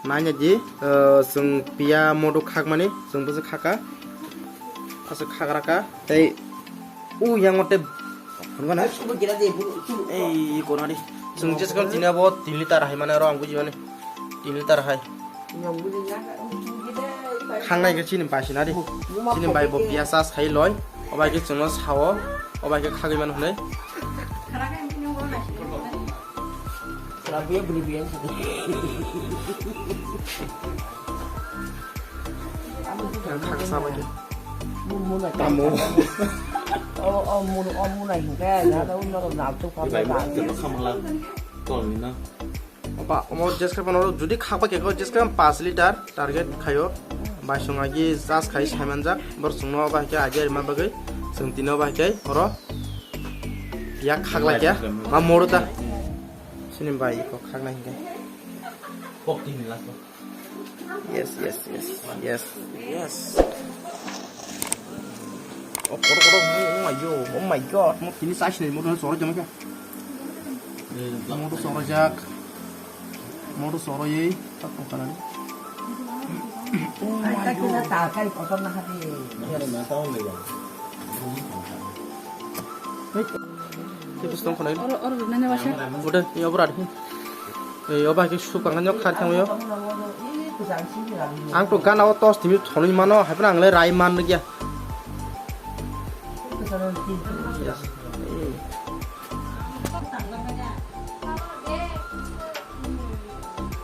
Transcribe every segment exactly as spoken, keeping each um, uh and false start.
Nanya di, eh, chwng piya modo khakmani, chwng bwswk khaka. Aswk khagraka. Tei u yango tei phunukgo na? Ai, subo gira de, buru, buru. Ei, kono di. Chwng jeswk tini abo tin liter hai mane aro ang buji mani. Tin liter hai. Yang buji ya, buji de, bai. Khangnai khe chini bai sina di. Buma Chini bai bo photo ke. Piya chas khai loi. Obai khe chwngno sao. Obai khe khagwi mano hwnwi. Khara khe ang tini bo nai. Rabuya bini biya. Khaksa bai khe. Tamo. Oh, oh, mun, oh, mun ai hingke, ya da un no na tu pa Ibai pa. Mo khamala tol ni na. Opa, omo jeske pano judi khakba khe ko jeske pach liter target khayo. Bai song agi jas khai saimanjak. Bor songno ba khe agi rima bagwi. Song tino ba khe oro. Ya khakla kya? Ma moru ta. Sini bai ko khakna hingke. Pok tini last. Yes, yes, yes, yes, yes. Oh, kotor, kotor. Oh my God, oh my God. Mo tini size ni, mo tini soro jama kya? Mo to soro jak. Mo to soro ye. Tak ko kana. Oh my God. Hey. Khe bwswtwng khwnai. Oro, oro rwnai na basa. Ude, e obra de. E oba khe suk ang nok khar thangyo. Ang to gana o tos timi thonwi mano, hai phano ang le rai man gya.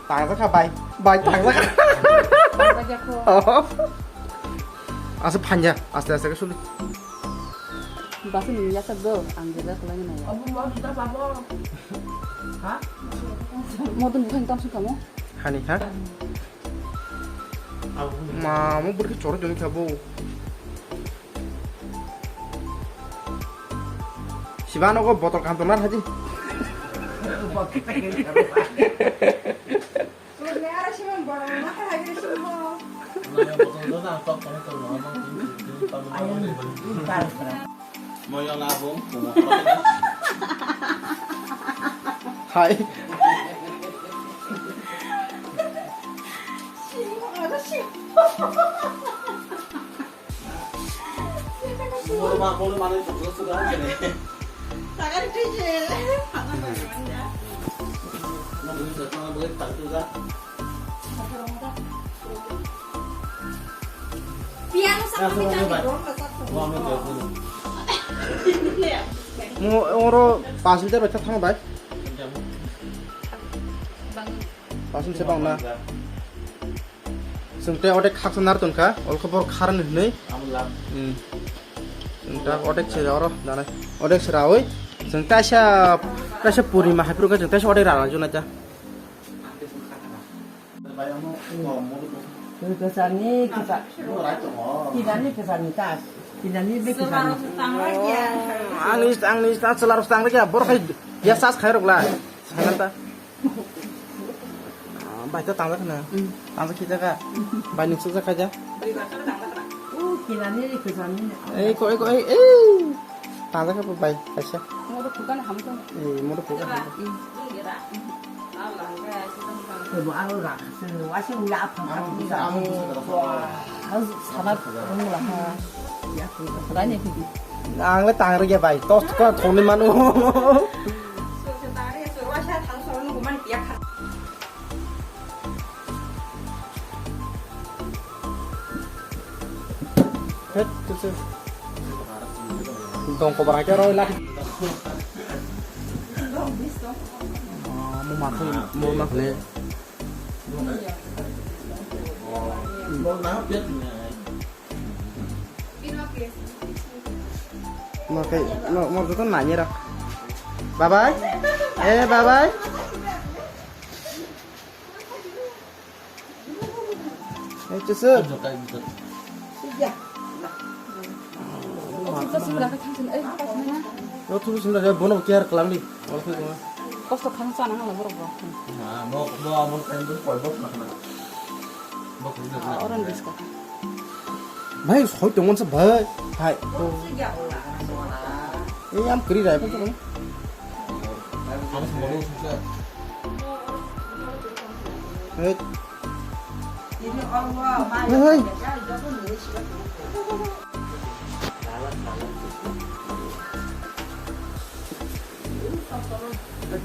Tangsa kha bai, bai tangsa kha. Asa phanja, aste aste khe suli. Basa ni yasak do, ang jeda khlai na ya. Abu mau kita apa? Hah? Modun bukan tam sukamo. Hani ha? Ma, mo burki choro joni khabo. Sibano go botol kam tonar haji. Hai. Mo oro pas liter bai thang bai. Pas liter bang na. Chwng tei odek khaksa nar tongkha, olkho borok kharani hwnwi. Amo lab. Hmm. Chwng ta odek se oro danai. Odek se rawi. Chwng taisa, taisa purima hai phuru khe chwng taisa odek rana juna ta. Kwchangni kwchang. Tinani kwchangni ta. Tinani be kwchangni. Ang ni, ang ni ta chwla rok tang khe borok hai ya sas khai rok la. Sangan ta. Ah, bai ta tangja khna. Mm. Tangja khija ka. Bai nung sukja khaja. Oh, kinani ri khujani. Ei ko, ei ko, ei, ei. Tangja kha bai kaisa. Mo to thukan ham to. Ei, mo to thukan ham to. Mm. Ebo aro ra, se wa se ula apa. Amo, amo. Wah, sana rung lah. Ya, rani pidi. Ang le tang rwgya bai, tos ko thongni manu. Het, tu se. Dong ko barang kero lagi. Ah, mo makai, mo makai. Mo khe, mo, mo joto nai ni rok. Bye bye. Eh, bye bye. Eh, chusu. Chusu sila ka thang sin, eh, pas mana? Lo tu sila ya bono care kalam di. Kosto khang chana hala borok bo. Na, mo, mo, amo kain bo koi bo khna khna. Bo khna khna. Oran biska. Bhai, soi tongmon sa bhai. Hai. Ei, am kri rai pa chalo. Amo sa mo lo sa. Hey. Hei.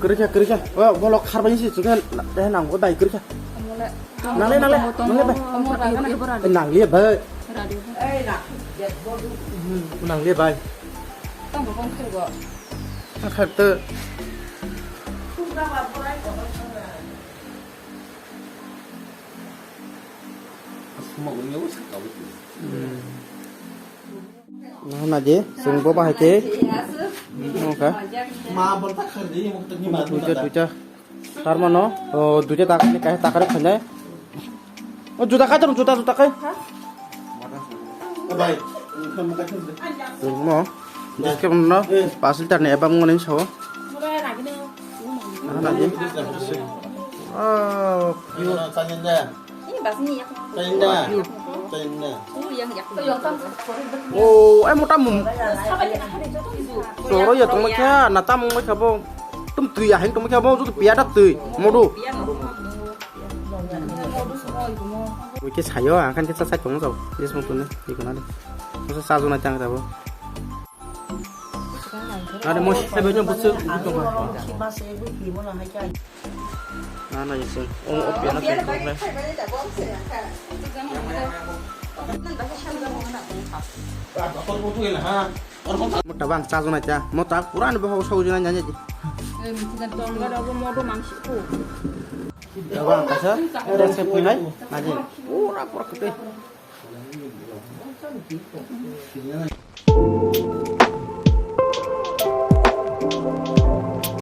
Kwrwikha, kwrwikha. O, bolok kharbai si chukhe, eh, nang bo dai kwrwikha. Nangle, nangle, nangle bai. Eh, nangle bai. Nangle bai. Ang khato. Nahana je, sing bo bahai ke. Oka. Duita, duita. Tarmano, o, duita takani kai takare khanai. O, juta kai, juta, juta kai. Mo, diske no, pasil tarne ebang ngone so. Nahana je. Oh, you. China. China. Oh, ai mota mum. Soro ya tong kha, na tam mung kha bo. Tum tui ya hin tong kha bo, jutu piya da tui. Modu. Wike sayo, akan kita sai tong jao. Yes mo tuni, di kona de. Masa sajo na chang jabo. Are mo sai bejo busu. Na na yesung. O o piano ke ko na. Mo tabang cha jona cha. Mo ta pura ni boho sau jona nya nya. Tabang kasa. Terus ke punai. Naji. Pura pura kete.